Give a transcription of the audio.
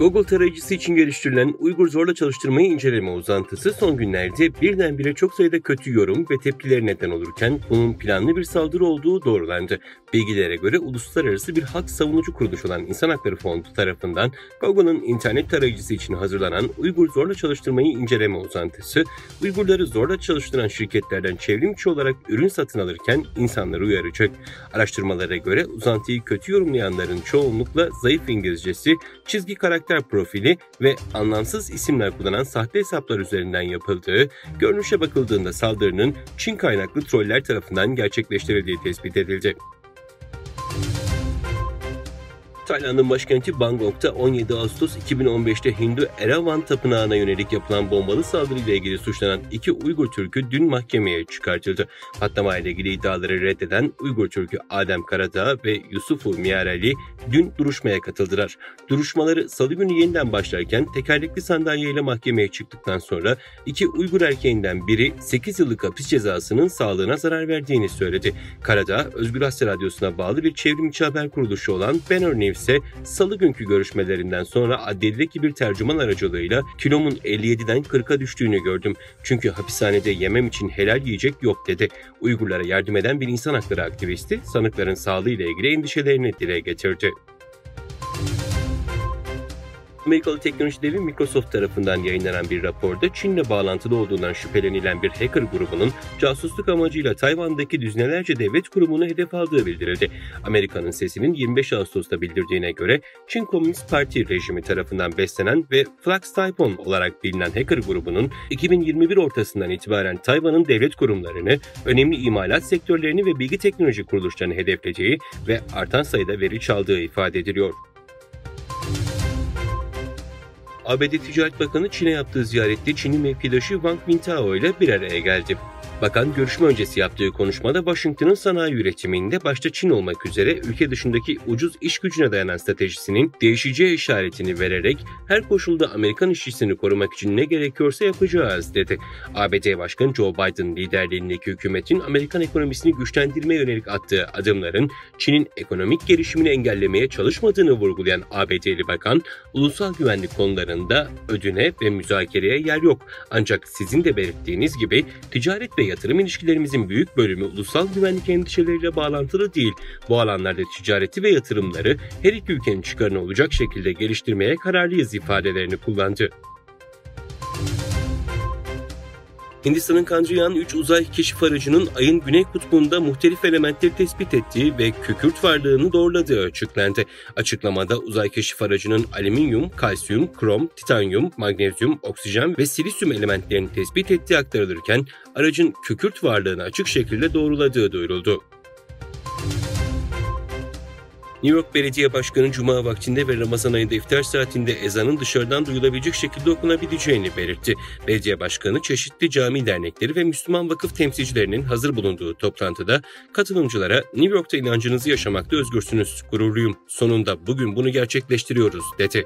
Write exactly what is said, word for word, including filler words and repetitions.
Google tarayıcısı için geliştirilen Uygur zorla çalıştırmayı inceleme uzantısı son günlerde birdenbire çok sayıda kötü yorum ve tepkilere neden olurken bunun planlı bir saldırı olduğu doğrulandı. Bilgilere göre uluslararası bir hak savunucu kuruluş olan İnsan Hakları Fondu tarafından Google'ın internet tarayıcısı için hazırlanan Uygur zorla çalıştırmayı inceleme uzantısı, Uygurları zorla çalıştıran şirketlerden çevrimçi olarak ürün satın alırken insanları uyaracak. Araştırmalara göre uzantıyı kötü yorumlayanların çoğunlukla zayıf İngilizcesi, çizgi karakter profili ve anlamsız isimler kullanan sahte hesaplar üzerinden yapıldığı, görünüşe bakıldığında saldırının Çin kaynaklı troller tarafından gerçekleştirildiği tespit edildi. Tayland'ın başkenti Bangkok'ta on yedi Ağustos iki bin on beşte Hindu Erawan Tapınağı'na yönelik yapılan bombalı saldırıyla ilgili suçlanan iki Uygur Türk'ü dün mahkemeye çıkartıldı. Patlama ile ilgili iddiaları reddeden Uygur Türk'ü Adem Karadağ ve Yusufu Miarali dün duruşmaya katıldılar. Duruşmaları salı günü yeniden başlarken tekerlekli sandalyeyle mahkemeye çıktıktan sonra iki Uygur erkeğinden biri sekiz yıllık hapis cezasının sağlığına zarar verdiğini söyledi. Karadağ, Özgür Asya Radyosu'na bağlı bir çevrimçi haber kuruluşu olan Banner News'e salı günkü görüşmelerinden sonra adliyedeki bir tercüman aracılığıyla kilomun elli yediden kırka düştüğünü gördüm. Çünkü hapishanede yemem için helal yiyecek yok dedi. Uygurlara yardım eden bir insan hakları aktivisti sanıkların sağlığı ile ilgili endişelerini dile getirdi. Amerikalı teknoloji devi Microsoft tarafından yayınlanan bir raporda Çin'le bağlantılı olduğundan şüphelenilen bir hacker grubunun casusluk amacıyla Tayvan'daki düzinelerce devlet kurumunu hedef aldığı bildirildi. Amerika'nın Sesi'nin yirmi beş Ağustos'ta bildirdiğine göre Çin Komünist Parti rejimi tarafından beslenen ve Flux Typhoon olarak bilinen hacker grubunun iki bin yirmi bir ortasından itibaren Tayvan'ın devlet kurumlarını, önemli imalat sektörlerini ve bilgi teknoloji kuruluşlarını hedeflediği ve artan sayıda veri çaldığı ifade ediliyor. A B D Ticaret Bakanı Çin'e yaptığı ziyarette Çinli mevkidaşı Wang Mintao ile bir araya geldi. Bakan görüşme öncesi yaptığı konuşmada Washington'ın sanayi üretiminde başta Çin olmak üzere ülke dışındaki ucuz iş gücüne dayanan stratejisinin değişeceği işaretini vererek her koşulda Amerikan işçisini korumak için ne gerekiyorsa yapacağız dedi. A B D Başkanı Joe Biden liderliğindeki hükümetin Amerikan ekonomisini güçlendirmeye yönelik attığı adımların Çin'in ekonomik gelişimini engellemeye çalışmadığını vurgulayan A B D'li bakan, ulusal güvenlik konularında ödüne ve müzakereye yer yok. Ancak sizin de belirttiğiniz gibi ticaret ve yatırım ilişkilerimizin büyük bölümü ulusal güvenlik endişeleriyle bağlantılı değil. Bu alanlarda ticareti ve yatırımları her iki ülkenin çıkarına olacak şekilde geliştirmeye kararlıyız ifadelerini kullandı. Hindistan'ın Chandrayaan üç uzay keşif aracının ayın güney kutbunda muhtelif elementleri tespit ettiği ve kükürt varlığını doğruladığı açıklandı. Açıklamada uzay keşif aracının alüminyum, kalsiyum, krom, titanyum, magnezyum, oksijen ve silisyum elementlerini tespit ettiği aktarılırken aracın kükürt varlığını açık şekilde doğruladığı duyuruldu. New York Belediye Başkanı Cuma vaktinde ve Ramazan ayında iftar saatinde ezanın dışarıdan duyulabilecek şekilde okunabileceğini belirtti. Belediye Başkanı çeşitli cami dernekleri ve Müslüman vakıf temsilcilerinin hazır bulunduğu toplantıda katılımcılara "New York'ta inancınızı yaşamakta özgürsünüz, gururluyum. Sonunda bugün bunu gerçekleştiriyoruz." dedi.